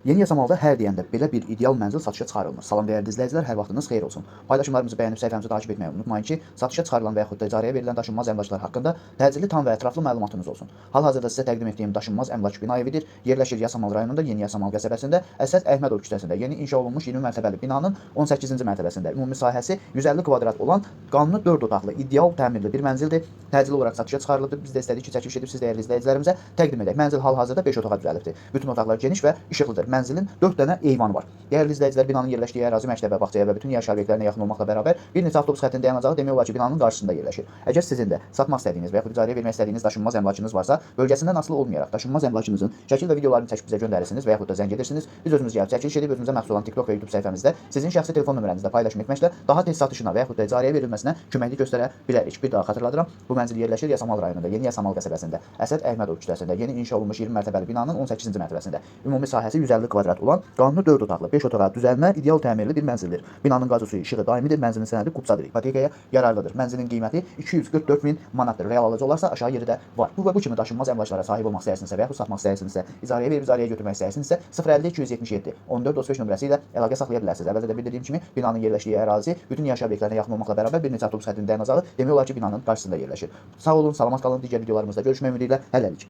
Yeni Yasamalda hər deyəndə belə bir ideal mənzil satışa çıxarılmır. Salam dəyərli izləyicilər, hər vaxtınız xeyir olsun. Paylaşımlarımızı bəyənib səhifəmizi takip etməyi unutmayın ki, satışa çıxarılan və yaxud da icarəyə verilən daşınmaz əmlaklar haqqında təcili, tam və ətraflı məlumatınız olsun. Hal-hazırda sizə təqdim etdiyim daşınmaz əmlak bina evidir. Yerləşir Yasamal rayonunda, Yeni Yasamal qəsəbəsində, Əsəd Əhmədov küçəsində yeni inşa olunmuş 20 mərtəbəli binanın 18-ci mərtəbəsində ümumi sahəsi 150 kvadrat olan qanuni 4 otaqlı ideal təmirli bir mənzildir. Təcili olaraq satışa çıxarılıbdır. Biz də istədik ki, çəkiliş edib siz dəyərli izləyicilərimizə təqdim edək. Mənzil hal-hazırda 5 otağa düzəlibdir. Bütün otaqlar geniş və işıqlıdır. Mənzilin 4 dənə eyvanı var. Dəyərli izləyicilər, binanın yerləşdiyi ərazi məktəbə, bağçaya və bütün yaşayış obyektlərinə yaxın olmaqla bərabər bir neçə avtobus xəttinin dayanacağı demək olar ki, binanın qarşısında yerləşir. Əgər sizin də satmaq istədiyiniz və yaxud icarəyə vermək istədiyiniz daşınmaz əmlakınız varsa, bölgəsindən asılı olmayaraq daşınmaz əmlakınızın şəkil və videolarını çəkib bizə göndərirsiniz və yaxud da zəng edirsiniz. Biz özümüz gəlib çəkiliş edib özümüzə məxsus olan TikTok və YouTube səhifəmizdə sizin şəxsi telefon nömrənizdə paylaşım etməklə daha tez satışına və yaxud da icarəyə verilməsinə köməklik göstərə bilərik. Bir daha xatırladıram, bu mənzil yerləşir Yasamal rayonunda, Yeni Yasamal qəsəbəsində, Əsəd Əhmədov küçəsində, yeni inşa olunmuş 20 mərtəbəli binanın 18-ci mərtəbəsində. Ümumi sahəsi 150 kvadrat olan qanuni 4 otaqlı, 5 otağa düzəlmə ideal təmirli bir mənzildir. Binanın qazı suyu, işığı daimidir, mənzilin sənədi kupçadır, ipotekaya yararlıdır. Mənzilin qiyməti 244 min manatdır. Real alıcı olarsa aşağı yeri də var. Bu və bu kimi daşınmaz əmlaklara sahib olmaq istəyirsinizsə və yaxud satmaq istəyirsinizsə, icarəyə verib icarəyə götürmək istəyirsinizsə 050 277 14 35 nömrəsi ilə əlaqə saxlaya bilərsiniz. Əvvəldə də bildirdiyim kimi binanın yerləşdiyi ərazi bütün yaşayış obyektlərinə yaxın olmaqla bərabər bir neçə avtobus xəttinin dayanacağı demək olar ki, binanın qarşısında yerləşir. Sağ olun, salamat qalın. Digər videolarımızda görüşmək ümidi ilə hələlik.